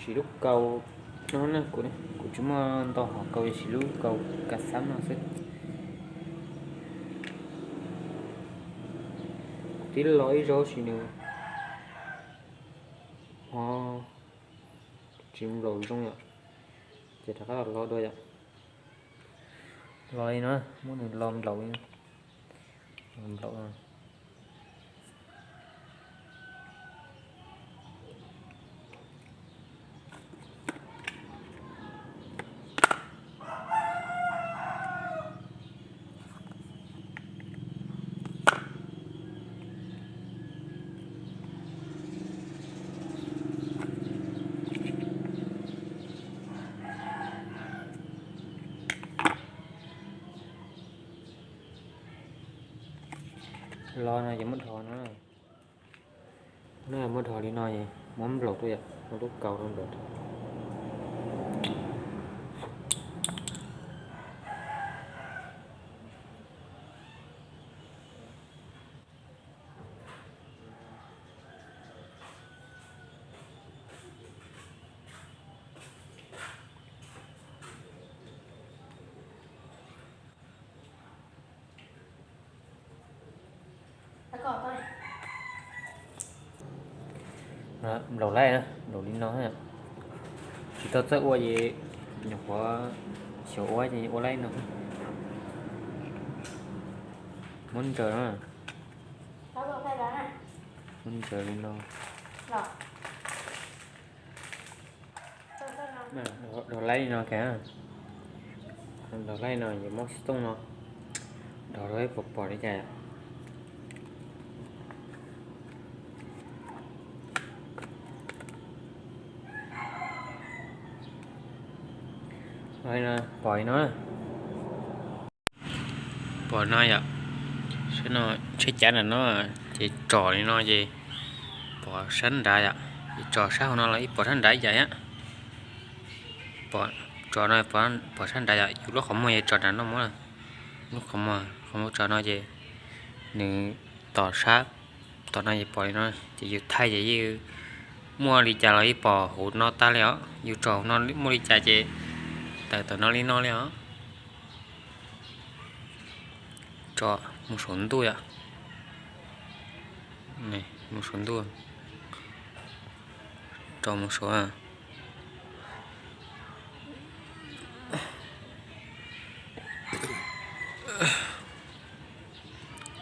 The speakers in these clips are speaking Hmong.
Siv lub kaus no na, kuv, kuv tsis muaj ntau hom kaus, siv lub kaus kav xab no xwb. Kuv twb lo ib zaug sis nws ho tsis nplaum zoo yom, ces rov qab los lo dua yom. Lo li no, muab nws lo nplaum, nplaum. Lo no ces muab dhos no, no muab dhos li no es muab nplaum tuaj yom, muab lub kaus no nplaum. Nplaum laij, nplaum li no, tsis tau txawj ua ces nyuam qhuav xyaum ua ces ua laij no. Muab ntsaws no, muab ntsaws li no. Dhos laij li no, dhos laij no yuav muab xov tooj no dhos rau peb pom pom li cas. Pom li no, pom no yom, sab no tsheb cav nram no ces tsom li no ces pom sab nrad yom, ces tsom sab hauv no los ib pom sab nrad ib yam. Tsom no pom sab nrad yom, yus lub qhov muag yog tsom nrad no muab, lub qhov muag, qhov muag tsom no ces nws tom sab, tom no ces pom li no, ces yus thaij ces yeej muaj li cas los yeej pom hauv no tag li os, yus tsom hauv no muaj li cas ces tawm tom no li no li os. Tsom mus saum ntuj yom, mus saum ntuj, tsom mus saum,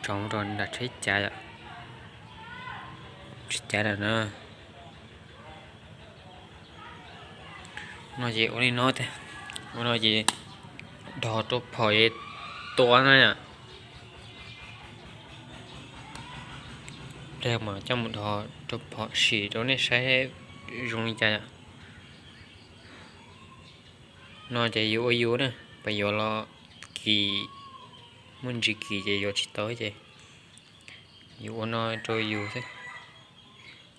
tsom mus rau nram tsheb cav yom, tsheb cav nram no. No ces ua li no tiag, ua no ces dhos rau phom es tua na yom. Pliag mas coj mus dhos rau phom sim rau nej saib zoo li cas yom. No ces yuav ua yus na, pas yuav los kim, muaj ntsis kim ces yuav tsis tau ces yuav ua no rau yus xwb.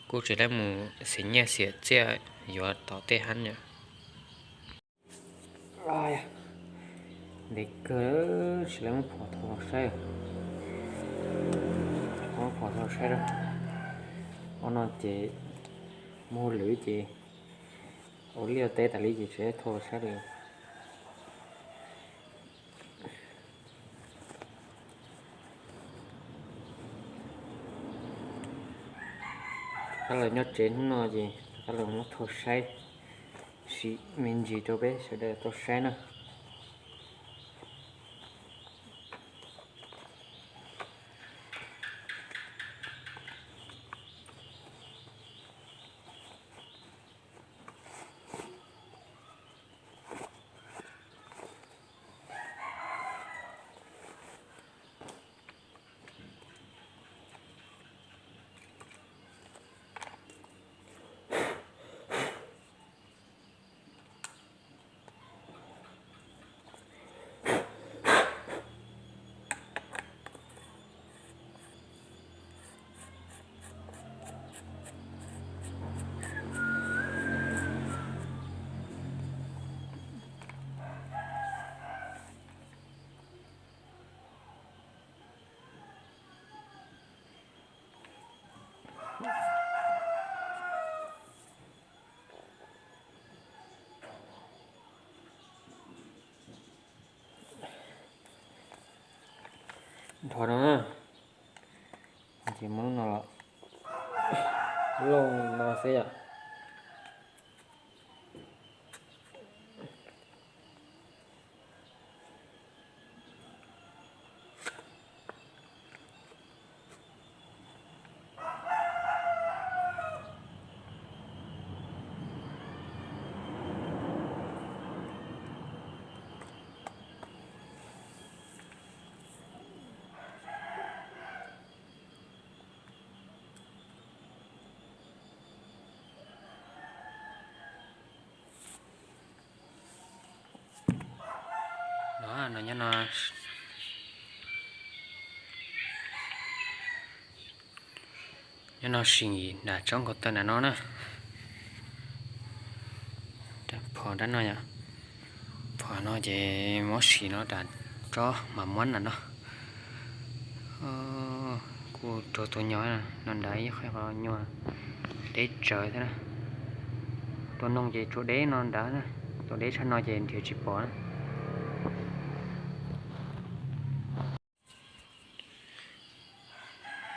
Kuj tsis tau mus xiam nyiaj xiam txiaj yuav tom tej hab yom. Ntev kawg, tsis tau muab phom thau los saib. Muab phom thau los saib a. Ua no ces muaj hauj lwm ces ua liaj teb tas li ces tsis thau los saib li. Rov qab los nyob tsev hnub no ces rov qab los muab thau saib, sim me ntsis rau peb sawv daws tau saib na. Nrho no na, ces muab lub no los, lub no xwb yom. No, no nyob no, nyob no sim nram tsob nkaus taw nram no na. Phom nrab no yom, phom no ces muab sim no rau tsob mas muab nram no. Kuj raug tua nyuag no nrad ib qho nyuag deb tsawv thiab na. Tua noog ces tsuas deb no nrad na, tua deb tshaj no ces nrhiav tsis pom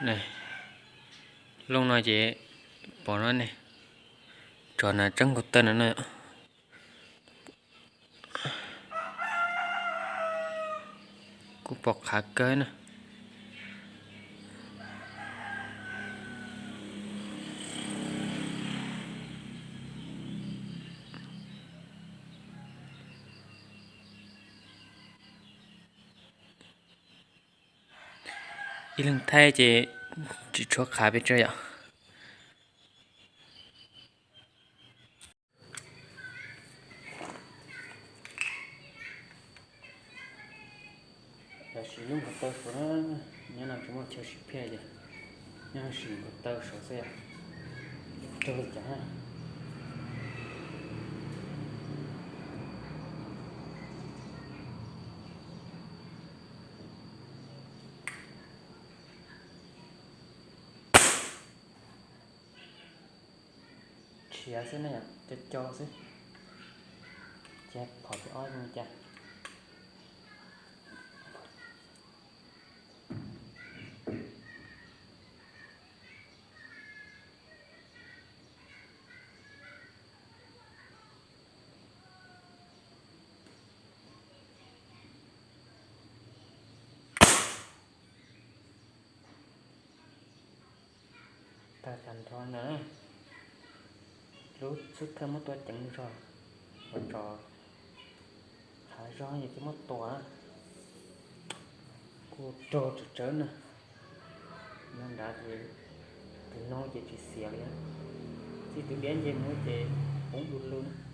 na. Looj no ces pom no ne, tso na tsob nkaus taw no no. Kuj pom qhav kawg na. Ib leeg thaij ces tsis tshua qhav pes tsawg yom. Tam sim lub nkaus taw saud na, nyob no tsis muaj chaw sim phiaj ces nyob no sim nkaus taw saud xwb yom. Raug li cas na. Tshiav xwb ne, co co xwb. Ces phom peb ob zoo li cas. Tag tsam nrho ntawd, lub xub thawj muab tua ceev zog, ua tso hav zoov ces twb muab tua na. Kuj raug tsawv tsawv na. No nrad ces tus noog ces tsis xiav li, txij tus diab nce mus ces poob du lug na.